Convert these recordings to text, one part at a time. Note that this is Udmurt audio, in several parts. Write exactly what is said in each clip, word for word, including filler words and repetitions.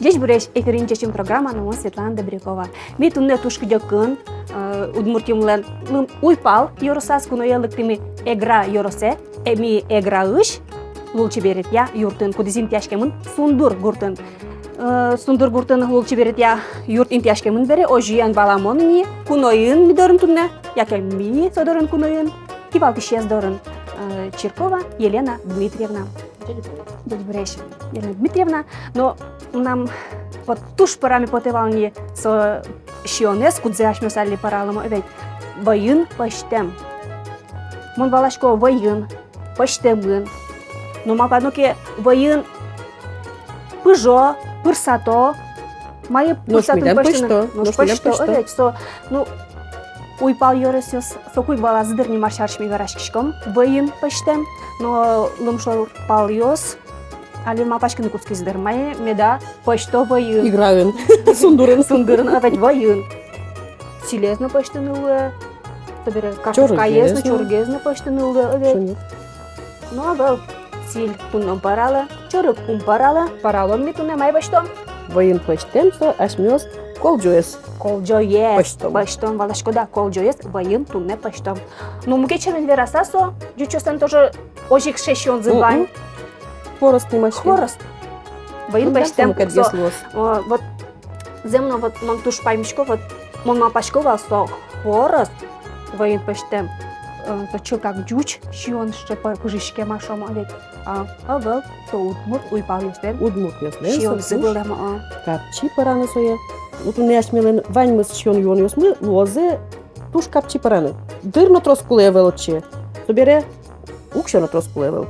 Ӟечбуресь! Эфирын «Ӟечым» программа но мон, Светлана Добрякова. Ми туннэ туж кыдёкын, э, Удмуртиямылэн, м, уйпал ёросаз куное лыктӥмы, Эгра ёросэ, э, ми Эграысь лулчеберетъя юртын, кудӥз интыяськемын Сундур гуртын. Э, Сундур гуртын лулчеберетъя юрт интыяськемын бере, озьыен, валамон ини, куноын ми дорын туннэ, яке ми со дорын куноын, кивалтӥсез дорын, э, Чиркова Елена Дмитриевна. Ӟечбуресь, Елена Дмитриевна. Но мынам вот туж пӧраме потэ вал ини со сиёнэз, кудзэ асьмеос али пӧралом, ведь вӧйын пӧзьтэм. Мон валасько, вӧйын пӧзьтэмын. Но малпано ке, вӧйын пыжо, пырсато, мае пырсатыны, пӧзьтыны. Нош милям пӧзьто, нош милям пӧзьто, пӧзьто. Ведь со, ну, уйпал ёросъёс соку ик валазы дыр ни, мар сярысь ми вераськиськом, вӧйын пӧзьтэм, но лымшор палъёс али малпаськыны кутскизы дыр, мае меда пӧзьто вӧйын. Эграын. Сундурын. Сундурын, а ведь вӧйын. Сӥлез но пӧзьтыны луэ, собере картошкаез но, чорыгез но, чорыгез но пӧзьтыны луэ, а ведь. Шонер. Но ӧвӧл, сӥль куноын пӧралэ, чорыг ум пӧралэ, пӧралом ми туннэ, мае пӧзьтом? Вӧйын пӧзьтэм со асьмеос колӟоез. Колӟоез. Пӧзьтом. Пӧзьтом, валаськод-а, колӟоез вӧйын туннэ пӧзьтом. Но мукет сямен вераса, со ӟучъёслэн тоже озьы ик сиёнзы вань. Хворост нимаське. Хворост. Вӧйын пӧзьтэм. Мукетгес луоз. О, вот зэм но, вот мон туж паймисько, вот мон малпасько вал, со хворост вӧйын пӧзьтэм, э, со чылкак ӟуч сиён сыӵе пӧ-, пыжиськем-а, шуом, а ведь. А ӧвӧл, со удмурт уйпалъёслэн. Удмуртъёслэн сиёнзы вылэм, а. Капчи пӧраны сое. Вот туннэ асьмелэн ваньмыз сиён-юонъёсмы луозы туж капчи пӧраны. Дыр но трос кулэ ӧвӧл отчы. Собере уксё но трос кулэ ӧвӧл.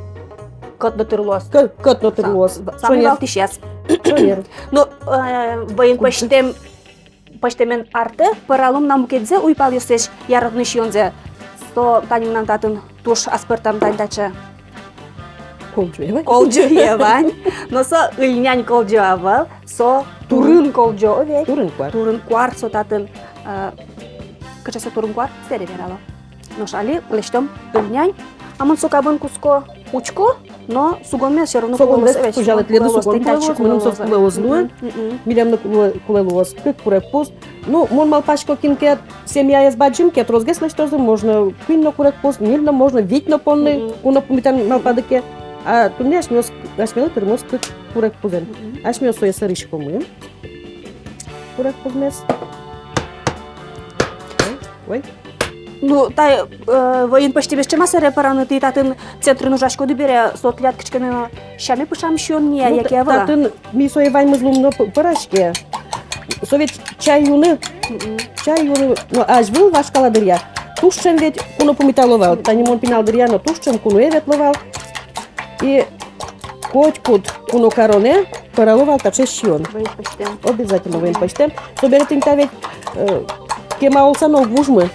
Кӧт но тыр луоз. Кӧ-, кӧт но тыр луоз. Са-, самой валтӥсез. Шонер. Но, э, вӧйын пӧзьтэм, пӧзьтэмен артэ пӧралом на мукетсэ, уйпалъёслэсь яратоно сиёнзэ. Со тани мынам татын туж аспӧртэм, тани таӵе. Колӟое вань. Колӟое вань. Но со ыльнянь колӟо ӧвӧл, со турын колӟо, о ведь. Турын куар. Турын куар со татын, э, кыӵе со турын куар, сэре верало. Нош али лэсьтом ыльнянь. А мон со кабын кутско, учко, но сугонме всё равно кулэ луоз, сугонме, ведь, кузя лэсьтӥд, сугон кулэ луоз, мыным со кулэ луоз. Мгм, мгм. Милям но кулэ, кулэ луоз кык курегпуз. Ну, мон малпасько, кин ке семьяез бадӟым ке, тросгес лэсьтозы, можно куинь но курегпуз, ньыль но можно, вить но понны, мгм, куно пумитан малпады ке. А туннэ асьмеос, асьмелы тырмоз кык курегпузэн. Мгм. Асьмеос сое сӧриськомы. Курегпузмес. Ой, ой. Ну, тае, э, вӧйын пӧзьтэмез ӵем-а сэре пӧраны, тӥ татын центрын ужаськоды бере, со тӥляд кыӵе ке но сяме пыӵам сиён ни-а, ну, яке та-, ӧвӧл-а? Татын ми сое ваньмыз луым но п-, пӧраське. Со ведь чай юыны, мгм, чай юыны, но азьвыл вашкала дыръя туж ӵем ведь куно пумитало вал. Мгм. Тани мон пинал дыръя но туж ӵем куное ветло вал. И котькуд куно каронэ пӧрало вал таӵе сиён. Вӧйын пӧзьтэм. Обязательно вӧйын пӧзьтэм. Собере тӥни та ведь, э, кема улса но уг вужмы.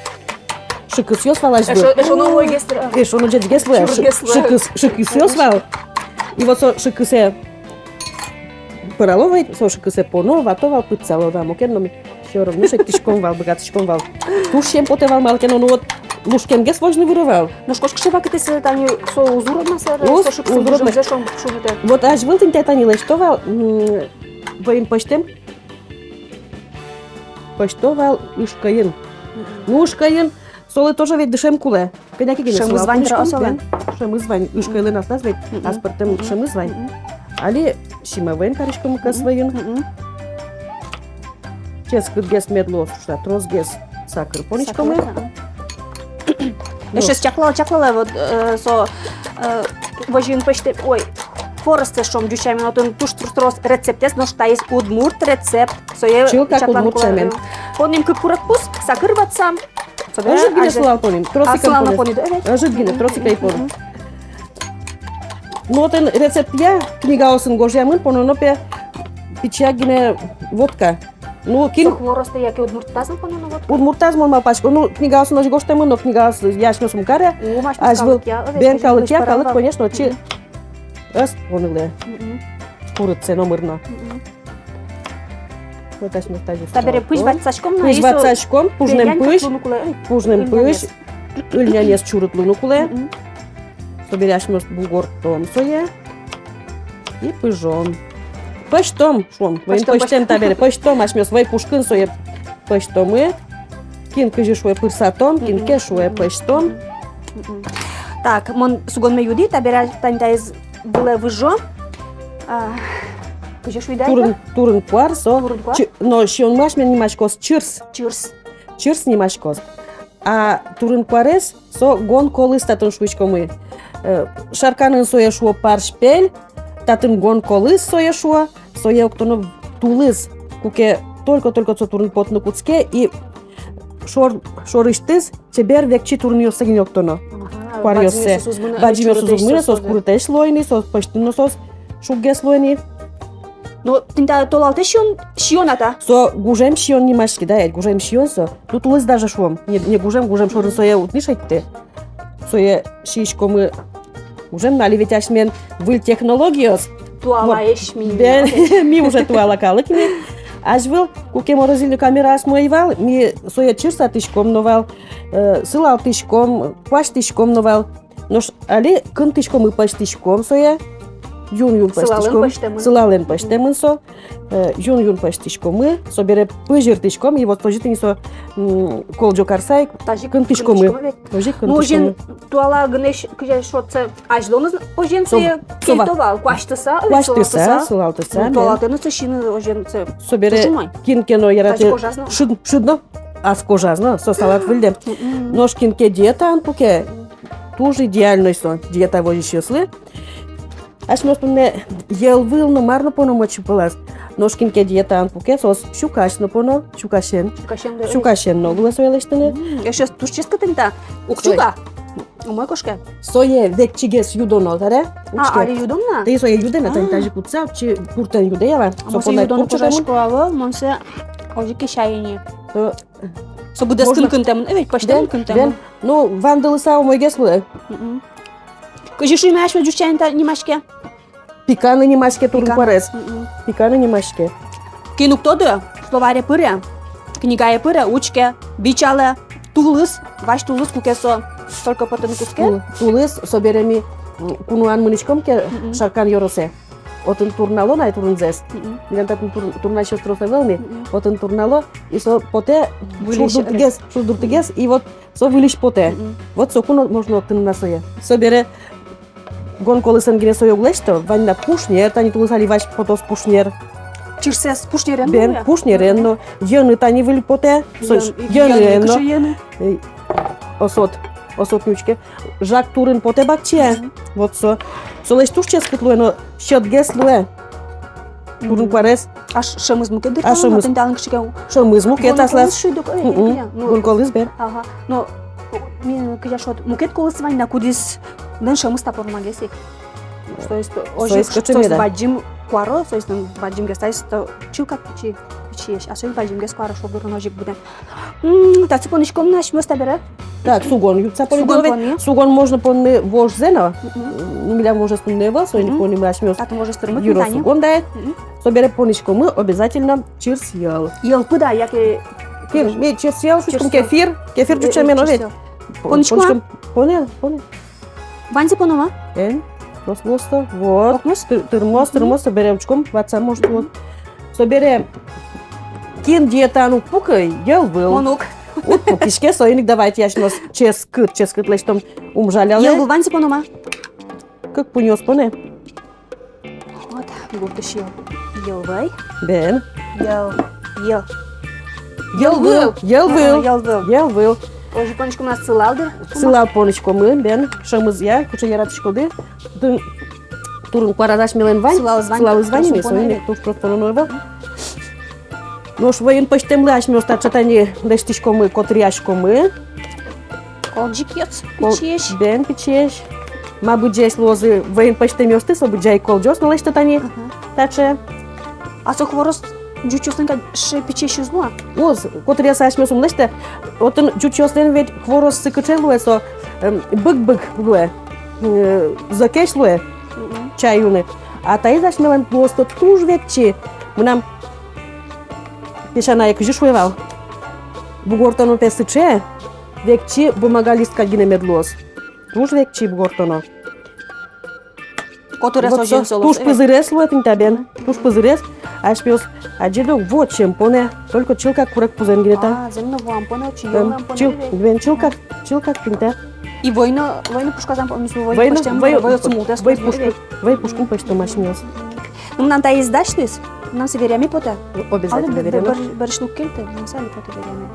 Шыкысъёс вал азьвыл. Эшшо, эшшо но луэ гес, э, эшшо но ӟечгес луэ. Чурытгес луэ. Шыкыс, шыкысъёс вал. И вот со шыкысэ пӧрало вал, со шыкысэ поно, вато вал, пытсало вал, мукет но ми всё равно шедьтӥськом вал, быгатӥськом вал. Туж сием потэ вал, малы ке но, ну вот, лушкемгес возьыны выро вал. Нош кошкыӵе вакытэ сое тани со уз урод-а, со, уз, со шыкысэ уз урод-а. Шуныт-а? Вот азьвыл тӥни та тани лэсьто вал, м, вӧйын пӧзьтэм, пӧзьто вал ышкӧйын. Мгм. Ну, ышкӧйын солы тоже ведь дышем кулэ. Кӧня ке гинэ шӧмыз вань дыр-а солэн? Шӧмыз вань, ышкӧйлэн аслаз ведь, мгм, аспӧртэм, мгм, шӧмыз вань. Мгм. Али симӧвӧен кариськом, мгм, кӧс вӧйын. Мгм. Ческытгес мед луоз шуса, тросгес сакыр понӥськомы. Сакыр, ага. Ну. Эшшо чаклала, чаклала, вот, э, со, э, вӧйын пӧзьтэм, ой, хворостэ, шуом, ӟуч сямен, отын туж трос, трос рецептэз, нош таиз удмурт рецепт, сое чылкак удмурт сямен. Понӥм кык курегпуз, сакыр ватсам. Ӧжыт гинэ сылал понӥм, трос ик ӧм понӥд. Ӧжыт гинэ, трос ик ӧй поны. Ну, отын рецептъя книгаосын гожъямын, пононо пе пичияк гинэ водка. Ну, кин... Со хворостэ яке удмурттаз но пононо водка? Удмурттаз, мон малпасько. Ну, книгаосын озьы гожтэмын, но книгаос асьмеос ум каре. Азьвыл бен калыкъя, калык, конечно, отчы ӧз понылэ. Мгм. Курытсэ номыр но. Мгм. Вот асьмеос тазьы. Табере пызь ватсаськом но, пызь ватсаськом, пужным пызь, пужным пызь, ыльнянез чурыт луыны кулэ. Мгм. Собере асьмеос бугортом сое и пыжом. Пӧзьтом, шуом. Вӧйын пӧзьтом, пӧзьтэм табере. Пӧзьтом асьмеос вӧй пушкын сое, пӧзьтомы. Кин кызьы шуэ, пырсатом, кин ке шуэ, пӧзьтом. Мгм. Так, мон сугонме юди, табере тани таиз вылэ выжо. А, кызьы шуиды ай? Турын, турын куар со. Турын куар? Чы-, но сиёнмы асьмелэн нимаськоз чырс. Чырс. Чырс нимаськоз. А турын куарез со гон колыз татын шуиськомы. Э, Шарканын сое шуо парсь пель, татын гон колыз сое шуо, сое октоно тулыс, куке только-только со турын потыны кутске, и шор-, шорысьтыз чебер векчи турынъёссэ гинэ октоно. Ага, куаръёссэ. Бадӟымъёссэ уз уг мынэ, соос курытэсь луо ини, соос пӧзьтыны но соос шуггес луо ини. Но тӥни та толалтэ сиён, сиён-а та? Со гужем сиён нимаське, да, гужем сиён со. Ну, тулыс даже шуом. Не, не гужем, гужем шорын сое уд ни шедьты. Сое сиськомы гужем, но али ведь асьмелэн выль технологиос. Туалаысь ми. Бен, ми уже туала калык ини. Азьвыл, куке морозильной камераос но ӧй вал, ми сое чырсатӥськом но вал, э, сылалтӥськом, куасьтӥськом но вал. Нош али кынтӥськомы, пӧзьтӥськом сое. Юн-юн пӧзьтӥськом. Сылалэн пӧзьтэмын. Сылалэн пӧзьтэмын со. Э, юн-юн пӧзьтӥськомы, собере пызьыртӥськом, и вот озьы тӥни со, м, колӟо карыса ик кынтӥськомы. Тазьы кынтӥськомы ведь. Озьы ик кынтӥськомы. Ну, озьыен, туала гинэ, кызьы шуод, со азьлонэз озьыен со, сое кельто вал, куасьтыса, куасьтыса, сылалтыса, сылалтыса, ну, да. Туалатэ но со сиыны озьыен со. Собере туж умой. Кин ке но яратэ. Тазьы кожаз но. Шыд, шыд но, ас кожаз но, со салат выллем. Мгм. Нош кин ке диетаын пуке, туж идеальной со диета возисьёслы. Асьмеос туннэ йӧлвыл но, мар но поном отчы пӧлаз. Нош кин ке диетаын пуке, соос сюкась но поно, сюкасен. Сюкасен, да. Сюкасен но луэ сое лэсьтыны. М, эшшо туж ческыт ини та. Уг сюка. Умой кошке. Сое векчигес юдоно, таре. А, али юдом на? Тӥ сое юдэ на, тани тазьы кутса, отчы пуртэн юдэ, ява. А мон сое юдоно пурчыкамын. Кожасько ӧвӧл, мон сое озьы ик кесяй ини. Со быдэс кын кынтэмын, э, ведь пӧзьтэмын, кынтэмын. Бен. Ну, вандылыса умойгес луэ. Мгм. Кызьы шуим, асьмелэн ӟуч сямен та нимаське? Пиканы нимаське турын куарез. Пиканы. Мгм. Пиканы нимаське. Кин уг тоды, словаре пыре, книгае пыре, учке, бичалэ, тулыс, вазь тулыс, куке со только потыны кутске. Тул-, тулыс, собере ми, м, куноын мынӥськом ке, мгм, Шаркан ёросэ. Отын турнало на ай турынзэс. Мгм. Милям татын тур-, турнасьёс трос ӧвӧл ни. Мгм. Отын турнало, и со потэ шурдуртыгес, шурдуртыгес, и вот со выльысь потэ. Мгм. Вот соку но можно октыны на сое. Собере гон колысэн гинэ сое уг лэсьто, вань на пушнер, тани тулыс али вазь потоз пушнер. Чырсэз пушнерен но? Бен, пушнерен но. Йӧны тани выль потэ. Со йӧны, йӧны, йӧны но. Кыӵе йӧны? Эй, осот, осот нючке. Жаг турын потэ бакчие. Мгм. Вот со. Солэсь туж ческыт луэ, но сьӧдгес луэ. Турын куарез. А ш-, шӧмыз мукет дыр. А шӧмыз. Тӥни талэн кыӵе ке. Шӧмыз мукет аслаз. Гон колыз шуиды ке, э, гон колыз, бен. Ага. Но, ми, кызьы шуод, мукет колыз вань на, кудӥз, нэн шӧмыз та пормагес ик. То есть, озьы ик, то есть, бадӟым куаро, то есть, ну, бадӟымгес, то есть, то чылкак пичи, пичиесь, а соин бадӟымгес куаро, шуо, дыр, озьы ик быдэ. М, татчы пониськом на асьмеос табере. Так, сугон юртса понӥ. Сугон пони. Сугон можно поны вожзэ но. Мгм. Ну, милям вожез туннэ ӧвӧл, соин ик понимаем асьмеос. Татын вожез тырмыт. Юро тани. Сугон, да. Мгм. Собере пониськомы обязательно чырс йӧл. Йӧл пыд-а, яке? Кин, ми чырс йӧл, чырс йӧл. Кефир, кефир ӟуч сямен, э, э, ведь. Чырс йӧл. Пониськом-а? Пони, пони. Ваньзэ поном-а? Эн, трос луоз со. Вот. Окмоз? Тыр-, тырмоз, тырмоз, собере учком, ватсам, может, вот. Собере кин диетаын уг пукы, йӧлвыл. Мон уг. Уд пукиське, соин ик давайте асьмеос ческыт, ческыт лэсьтом, ум жалялэ. Йӧлвыл ваньзэ поном-а? Кык пуньыос понэ. Вот, гуртысь йӧл. Йӧлвӧй. Бен. Йӧл, йӧл. Йӧлвыл. Йӧлвыл. Йӧлвыл. Ага, йӧлвыл. Йӧлвыл. Озьы пониськом на, сылал, дыр? Сылал пониськомы, бен. Шӧмызъя, кыӵе яратӥськоды. Тын турын куараз асьмелэн вань. Сылалыз вань. Сылалыз вань, ми соин ик туж трос пононо ӧвӧл. Нош вӧйын пӧзьтэмлы асьмеос таӵе тани лэсьтӥськомы, котыръяськомы. Колӟикъёс, кол-, пичиесь. Бен, пичиесь. Ма быдӟаесь луозы вӧйын пӧзьтэмъёсты, со быдӟа ик колӟоз но лэсьто тани. Ага. Таӵе. А со хворост ӟучъёслэн кадь сыӵе пичиесь уз луы-а? Уз, котыръяса асьмеос ум лэсьтэ. Отын ӟучъёслэн ведь хворостсы кыӵе луэ со, эм, быг-быг луэ, э, зӧкесь луэ. Мгм. Чай юны. А таиз асьмелэн луоз со туж векчи. Мынам песянае кызьы шуэ вал: бугортоно, пе, сыӵе, векчи бумага лист кадь гинэ мед луоз. Туж векчи бугортоно. Котырес. Вот озьы со, солы туж пызырес луэ тӥни та, бен. Туж пызырес. Асьмеос адӟиды ук, вуоно сямен понэ. Только чылкак курегпузэн гинэ та. А, зэм но вуоно понэ, чы-, эм, йӧлэн понэ чыл-, ведь. Бен, чылкак, чылкак тӥни та. И вӧй но, вӧй но пушказан, вӧй но, вӧй, вӧй пушкын, вӧй пушкын пӧзьтом асьмеос. Ну, мынам таиз дась луиз, мынам со вераме потэ. Обязательно. Али вераме. Бӧр-, бӧрысь лук кельты, мынам со али потэ вераме.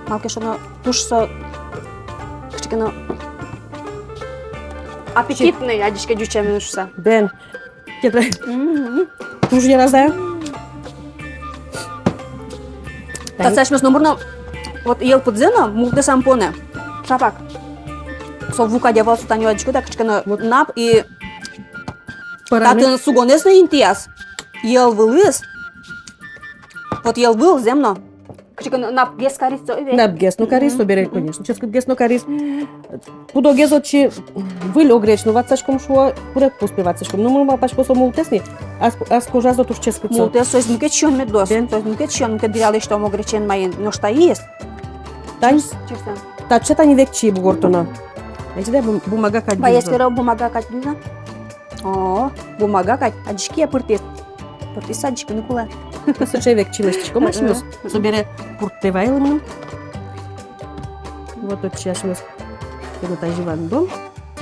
Малы ке шуоно, туж со кыӵе ке но аппетитный, адӟиське, ӟучамен шуса. Бен. Кедра. Мгм. Туж яра-а? Татчы асьмеос номыр но, вот йӧл пыдзэ но, мултэс ӧм понэ. Шапак. Со ву кадь ӧвӧл, со тани, адӟиськод-а, кыӵе ке но вот нап и пӧраны. Татын сугонэз но интыяз. Йӧл вылыз. Вот йӧл выл, зэм но. Кыӵе ке но напгес кариз со, ӧвӧл-а? Напгес но кариз, мгм, собере, мгм, конечно, ческытгес но кариз. Мгм. Пудогес отчы выль огреч но ватсаськом, шуо, курегпуз пе ватсаськом. Но мон малпасько, со мултэс ни, ас, ас кожаз но туж ческыт со. Мултэс, соиз мукет сиён мед луоз. Бен. Соиз мукет сиён, мукет дыръя лэсьтом огречен маин, нош таиз. Тань, чес-, чесан. Татчы тани векчи бугыртоно. Эти да бум-, бумага кадь. Ваез дырзо. Скоро бумага кадь дырзо. О, бумага кадь, адӟиське-а, пыртӥз. Пыртӥз, адӟиськыны кулэ. Сыӵе векчи лэсьтӥськом асьмеос. Мгм. Собере пуртэ вайылэ мыным. Вот отчы асьмеос. Тӥни тазьы вандом.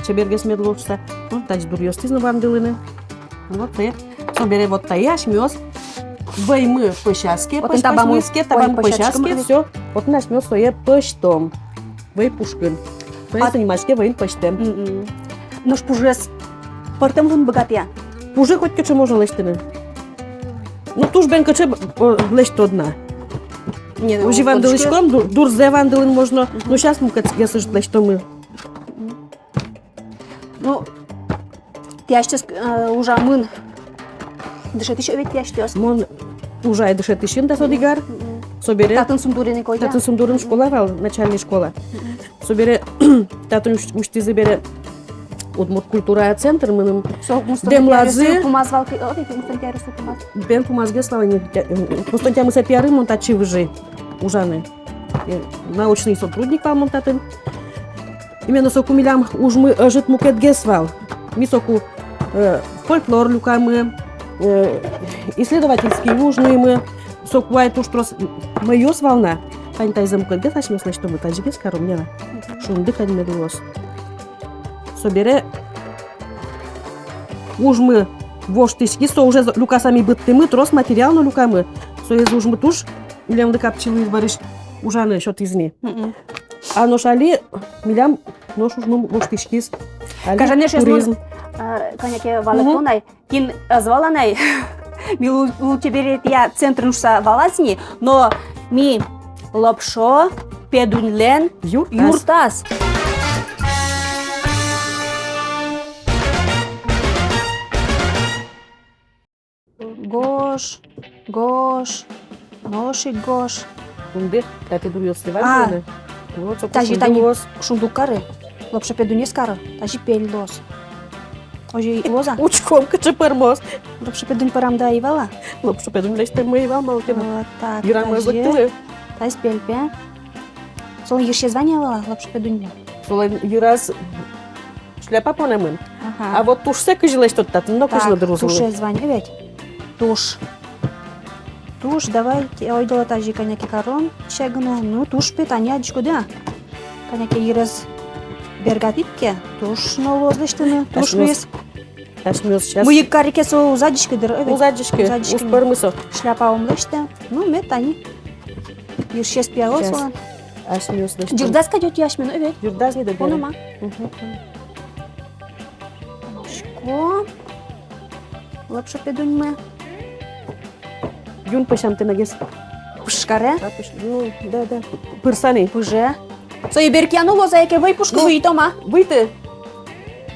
Чебергес мед луоз шуса. Ну, тазьы дуръёстӥз но вандылыны. Вот, э. Собере вот тае асьмеос вӧймы пӧсяське, вот пӧсь-, табамы, пӧсь-, пӧсь-, ке, табамы пӧсяське, пӧсяське, всё. Вот асьмеос сое пӧзьтом. Вӧй пушкын. Вӧй, а, занимаське вӧйын пӧзьтэм. Мгм. Нош пужез пӧртэм луыны быгатэ-а? Пужез котькыӵе можно лэсьтыны. Ну, туж бен кыӵе, э, лэсьтод на. Не, ну, озьы вандылӥськом, ду-, дурзэ вандылыны можно. Мгм. Ну, сейчас мукетгес лэсьтомы. Мгм. Ну, тӥ асьтэос, э, ужамын дышетӥсь, ӧвӧл-а, тӥ асьтэос? Мон ужай дышетӥсьын дас одӥг ар. Мгм. Собере. Татын Сундурын ик, ӧвӧл-а? Татын Сундурын школа вал, начальный школа. Мгм. Собере татын усь-, усьтӥзы бере удмурт культура центр, мыным дэмлазы. Со куинь сю тямыс арозь пумаз вал ке, о, куинь сю тямыс арозь пумаз. Бен, пумазгес вал ини, тя-, м, куинь сю тямысэтӥ арын мон татчы выжи ужаны. Э, научный сотрудник вал мон татын. Именно соку милям ужмы ӧжыт мукетгес вал. Ми соку, э, фольклор люкамы, э, исследовательский уж нуимы, соку ай туж трос мӧйыос вал на. Тани таизэ мукетгес асьмеос лэсьтомы, тазьыгес каром ни на. Шунды кадь мед луоз. Собере ужмы воштӥськиз, со ужез люкаса ми быдтӥмы, трос материал но люкамы. Соиз ужмы туж милемлы капчи луиз, бӧрысь ужаны сётӥз ни. Мгм. А нош али милям нош ужмы воштӥськиз. Али туризм. Кажанеш, мон, э, кӧня ке валэкто на ай, кин ӧз вала на ай, ми лу-, лулчеберетъя центрын шуса валаз ни, но ми Лопшо Педуньлэн юртаз. Юртаз. Гож, гож, нош ик гож. Шунды, тати дуръёс вань. А. Вот, соку тазьы шунды тани луоз. Шунды уг кары. Лопшо Педунез кары. Тазьы пель луоз. Озьы луоз-а? Учком, кыӵе пӧрмоз. Лопшо Педунь пӧрам да ӧй вал-а? Лопшо Педунь лэсьтэм ӧй вал, малы ке но. Вот так, йырам ӧз тазьы лыктылы. Тазьы пель пе. Солэн йырсез вань-а, ӧй вал-а, Лопшо Педуньлэн? Солэн йыраз шляпа понэмын. Ага. А вот тушсэ кызьы лэсьтод татын, но кызьы но дыр уз луы. Тушез вань ведь. Туш. Туш, давай, те, ойдолэ тазьы кӧня ке каром, чагына. Ну, туш пе, тани адӟиськод-а? Кӧня ке йырез бергатӥд ке, туш но луоз лэсьтыны, туш вис. Асьмеос сейчас. Мыйык карике со уз адӟиськы дыр, ӧвӧл? Уз адӟиськы, уз адӟиськы, уз пӧрмы со. Шляпа ум лэсьтэ. Ну, мед тани. Йырсез пияло солэн. Асьмеос лэсьтэ. Ӟырдаз кадь отӥ асьмеос, ӧвӧл? Ӟырдаз ни дыр. Ма. Мгм. Шко. Лопшо Педуньмы. Юн пӧсям тынагес. Пыжкаре? А, пыж-, ну, да, да. Пырса ни. Пыже. Со иберкияно луоз-а, яке вӧй пушкы выйытом-а? Выйты.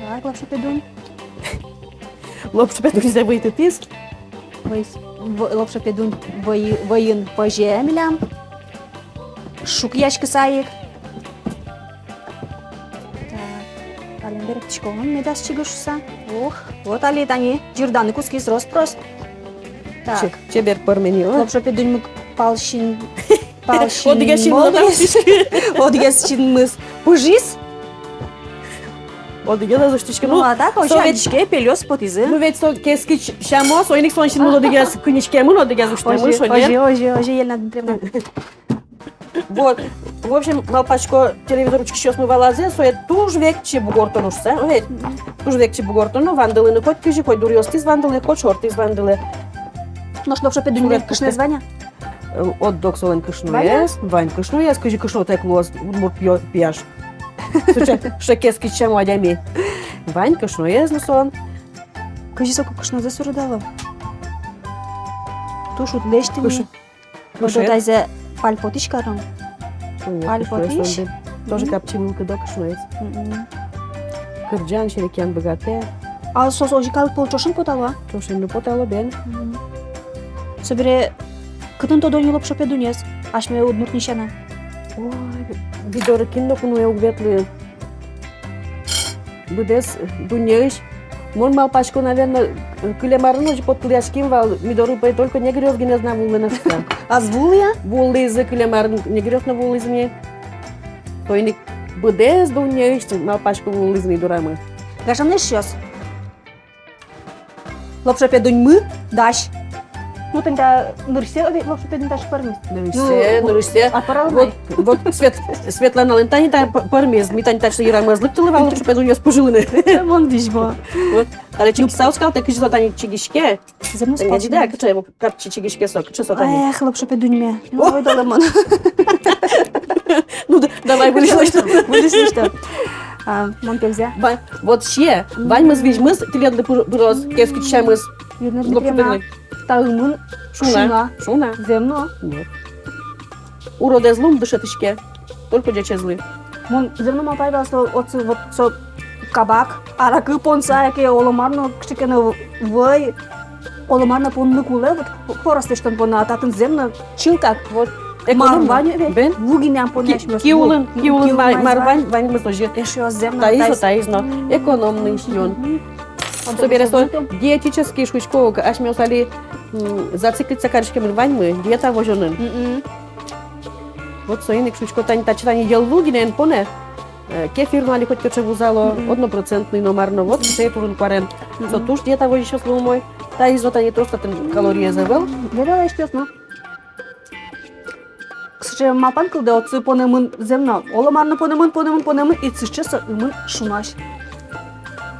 Так, Лопшо Педунь. Лопшо Педуньзэ выйытӥз. Вӧй, в-, Лопшо Педунь вӧй, вӧйын пӧзе милям. Шукъяськыса ик. Так. Али берыктӥськом медаз чигы шуса. Ух, вот али тани ӟырданы кутскиз рос-прос. Так. Че-, чебер пӧрме ни, о. Лопшо Педуньмы пал син, пал син. Одӥгез син молдӥз. Одӥгез синмыз пыжиз. Одӥгез ӧз усьтӥськы. Ну, ну, а так, со озьы ведь адӟиське, пельёс потӥзы. Ну, ведь со кескич сямо, соин ик солэн синмыз одӥгез кыньыськемын, одӥгез усьтэмын, озьы, шонер. Озьы, озьы, озьы, Елена Дмитриевна. Вот. В общем, малпасько, телевизор учкисьёсмы валазы, сое туж векчи бугортоно шуса, ну, ведь. Туж векчи бугортоно, вандылыны котькызьы, коть дуръёстӥз вандылэ, коть шортӥз вандылэ. Нош лопшо педуньлэн кышноез вань-а? Э, отдок солэн кышноез, вань кышноез, кызьы кышнотэк луоз удмурт пияш. Сыӵе, сыӵе кескич сямо адями. Вань кышноез но солэн. Кызьы соку кышнозэ суредало? Туж уд лэсьты ни. Кыш-, вот кышет. Тазэ пальпотӥсь каром. Ой, пальпотӥсь. Кышноез. Тоже капчи мылкыдо кышноез. Мгм. Кырӟан, серекъян быгатэ. А соос озьы калык пӧлы ӵошен потало-а? Ӵошен но потало, бен. Мгм. Собере кытын тодо ни лопшо педунез асьме удмурт нисяна? Ой, ми доры кин но куное уг ветлы. Быдэс дуннеысь. Мон малпасько, наверно, кылем арын озьы поттылӥяським вал, ми доры пе только негръёс гинэ ӧз на вуылэ на шуса. Ӧз вуылэ-а? Вуылӥзы кылем арын, негръёс но вуылӥзы ни. Соин ик быдэс дуннеысь, малпасько, вуылӥзы ни дорамы. Гажано эшъёс. Лопшо педуньмы дась. Ну, тани та нырысьсэ, э, лопшо педунь таӵе пӧрмиз. Нырысьсэ, ну, нырысьсэ. Ат пӧрал. Вот, вот Свет-, Светланалэн тани та пӧ-, пӧрмиз. Ми тани таӵе йырамы ӧз лыктылы вал лопшо педуньёс пыжылыны. Мон визьмо. Вот. Таре чигиське, ну, соос калты, кызьы со тани чигиське. Зэм но спасибо. Тани, да, кыӵе капчи чигиське со, кыӵе со тани. Эх, лопшо педуньме. О! Ой, ойдолэ мон. Ну да, давай, выльысь лэсьтом. Выльысь лэсьтом. А, мон пельзэ. Ва-, вот сие, ваньмыз визьмыз тӥледлы пыр-, пыроз, кескич сямыз. Елена Дмитриевна, та ымын шуна. Шуна. Шуна. Зэм но. Нет. Уродэзлы ум дышетӥське. Только ӟечезлы. Мон зэм но малпай вал, со отчы вот со кабак, аракы понса, яке оломар но кыӵе ке но вӧй, оломар но понны кулэ, вот хворост лэсьтон понна, а татын зэм но чылкак. Вот. Мар эконом вань ведь? Бен. Ву гинэ эн поны асьмеос. Ки-, киулын, ву, киулын киулын ма-, мар вань, вань, ваньмыз озьы. Эшшо зэм но таиз, таиз но. Экономный сиён. Мгм. Собере со диетический шуисько ук, асьмеос али, м, зациклиться кариськемын ваньмы диета возёнын. Мгм. Вот соин ик шуисько, тани, татчы тани йӧллы гинэ эн понэ, э, кефир но али котькыӵе вузало, мгм, однопроцентный но мар но, вот сыӵе турын-куарен. Мгм. Со туж диета возисьёслы умой. Таиз но тани трос татын калориез ӧвӧл. Вералэ, эшъёс, но. Сыӵе малпан кылдэ, отчы понэмын зэм но. Оломар но понэмын, понэмын, понэмын, и сыӵе со ымын шунась.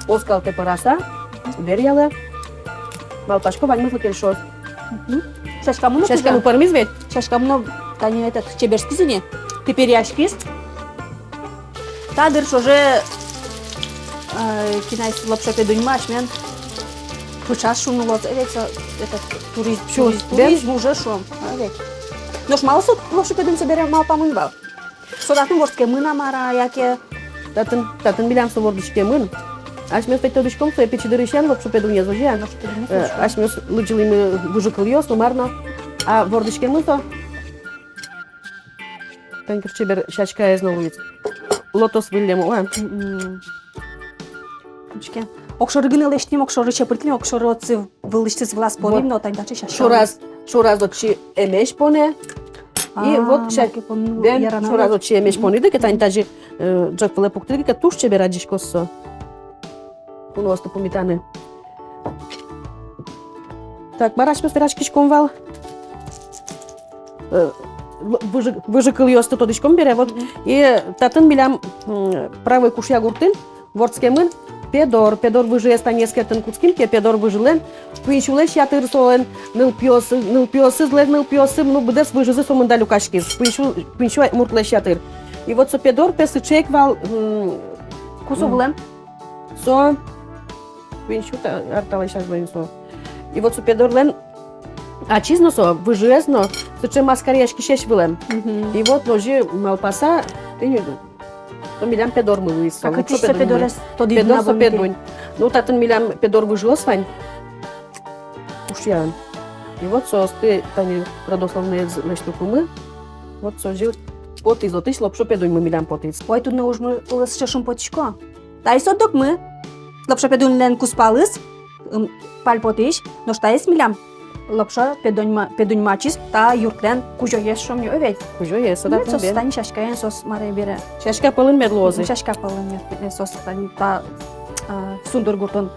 Оскалтэ пӧраса, веръялэ. Малпасько, ваньмызлы кельшоз. Мгм. Сяськамы но, сяськамы пӧрмиз ведь? Сяськамы но, тани этот, чеберскиз ини, пиперъяськиз. Та дыр ӵоже, э, кинэ ай со лопшо педуньмы асьмелэн пыӵаз шуыны луоз, э, ведь со, этот, туриз-, туризм уже шуом, э, ведь. Нош малы со лопшо педунь собере малпамын вал? Со татын вордскемын-а, мар-а, яке? Татын, татын милям со вордӥськемын. Асьмеос ведь тодӥськом сое пичи дырысен, лопшо педунез, озьы-а? Лопшо педунез, э, озьы-а? Асьмеос лыдӟылӥмы выжыкылъёс но, мар но. А вордӥськемын со. Тань кыӵе чебер сяськаез но луиз. Лотос выллем, ой. Мгм. Учке. Огшоры гинэ лэсьтӥм, огшоры чепыртӥм, огшоры отчы вылысьтыз вылаз понӥм, вот, но тань таӵе сяська. Шораз, шораз отчы эмезь понэ. И а, вот ся-, маке пон-, бен, ярано шораз вот отчы эмезь понӥды ке, тань тазьы, э, ӝӧк вылэ пуктӥды ке, туж чебер адӟиськоз со. Куноосты пумитаны. Так, мар асьмеос вераськиськом вал? Э, л-, выжы-, выжыкылъёсты тодӥськом бере, вот. Мгм. И татын милям, м, правой Кушъя гуртын вордскемын Педор. Педор выжыез тани эскерыны кутским ке, Педор выжылэн куинь сюлэсь ятыр солэн нылпиосы, нылпиосызлэн нылпиоссы, ну, быдэс выжызы сомында люкаськиз. Куинь сю, куинь сю муртлэсь ятыр. И вот со Педор пе сыӵе ик вал, м, ку со вылэм? Со куинь сю та-, ар талэсь азьло ини со. И вот со Педорлэн ачиз но со, выжыез но сыӵе маскаръяськисесь вылэм. Мгм. И вот озьы малпаса, тӥни, со милям Педормы луиз со. А кытысь со Педормы? Педорез тодӥды на со вуымтэ? Педор со Педунь. Ну, татын милям Педор выжыос вань. Кушъяын. И вот соосты тани родословноез лэсьтыкумы. Вот со озьы потӥз, отысь лопшо Педуньмы милям потӥз. Ой, туннэ ужмы улэ сыӵе шумпотӥсько. Таиз отдокмы. Лопшо Педуньлэн кузпалыз, м, пальпотӥсь, нош таиз милям Лопшо Педуньма-, Педуньмаысь та юртлэн кузёез, шуом ни, о ведь. Кузёез, со да. Ну, соос туннэ тани сяськаен, соос мар бере. Сяська пӧлын мед луозы. Сяська пӧлын мед, э, соос тани та, э, Сундур гуртын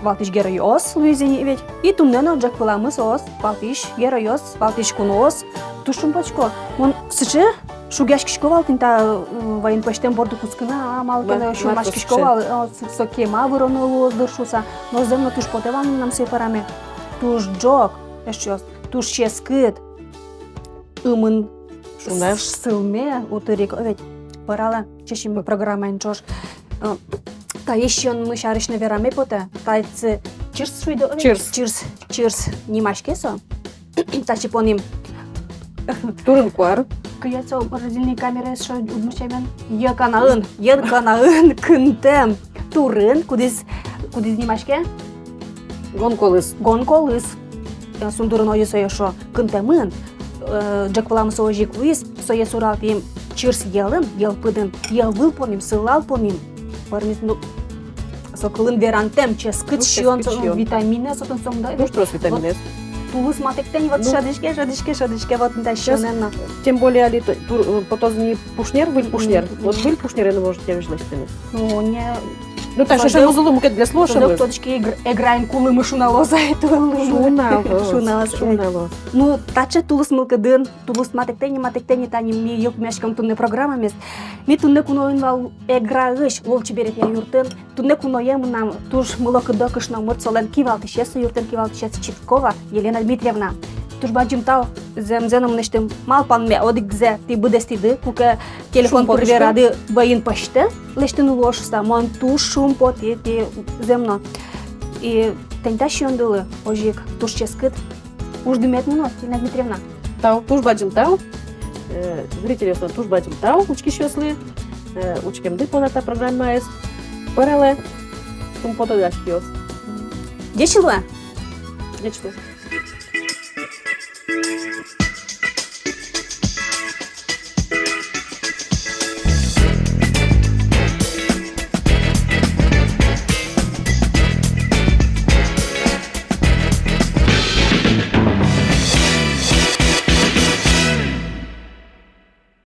валтӥсь геройёс луизы ни ведь. И туннэ но ӝӧк выламы соос валтӥсь геройёс, валтӥсь куноос. Туж шумпотӥсько. Мон сыӵе шугъяськисько вал тӥни та, м, вӧйын пӧзьтэм борды кутскыны, а, малы ке но, ма-, сюлмаськисько вал, э, со, со кема выроно луоз дыр шуыса. Но зэм но туж потэ вал мынам сое пӧраме. Туж ӝог, эшшо туж ческыт. Ымын шуна. С-, сылме утырик, о ведь, пӧралэ, чечим программаен ӵош. Э, таӵе сиёнмы сярысь но вераме потэ, таӵе чырс шуиды, о ведь? Чырс. Чырс, чырс нимаське со. Татчы понӥм турын-куар. Кызьы со морозильный камераез шуо удмурт сямен? Йӧ канаын, йӧ канаын кынтэм турын, кудӥз, кудӥз нимаське? Гон колыс. Гон колыс. Э, Сундурын озьы сое шуо, кынтэмын. Э, ӝӧк выламы со озьы ик луиз, сое суралтӥм чырс йӧлын, йӧл пыдын, йӧ выл понӥм, сылал понӥм. Пӧрмиз, ну, со кылын верантэм, ческыт сиён, ну, ческыт сиён, витаминэз отын сомында. Туж трос витаминэз. Вот тулыс матэктэ ни, вот, ну, шӧдӥське, шӧдӥське, шӧдӥське, вот, да, сейчас сиёнэн но. Тем более али то-, тур-, э, потоз ни пушнер, выль пушнер. Мгм. Вот выль пушнерен можете вежлэсьтыны. Ну, не. Ну, так что созыв-, музылы мукет для слушаем. Созыв, тодӥське, эгр-, эграен кулымы шуналоз ай тулы. Шуналоз, шуналоз, шуналоз. Ну, таӵе тулыс мылкыдын, тулыс матэктэ ни, матэктэ ни, тани ми йылпумъяськом туннэ программамес. Ми туннэ куноын вал Эграысь Лулчеберетъя юртын. Туннэ куное мынам туж мылокыдо кышномурт, солэн кивалтӥсез, со юртлэн кивалтӥсез Читкова Елена Дмитриевна. Туж бадӟым тау, зэмзэ но мынэсьтым малпанме одӥгзэ тӥ быдэстӥды, куке телефон пыр верады, вӧйын пӧзьтэ лэсьтыны луоз шуыса, мон туж шумпотӥ тӥ, зэм но. И тӥни та сиёндылы озьы ик туж ческыт уждымет мыноз, Елена Дмитриевна. Тау, туж бадӟым тау. Э, зрительёслы туж бадӟым тау, учкисьёслы. Э, учкемды понна та программаез. Пӧралэ, шумпотоды, асьтэос. Ӟеч луэ. Ӟеч луэ.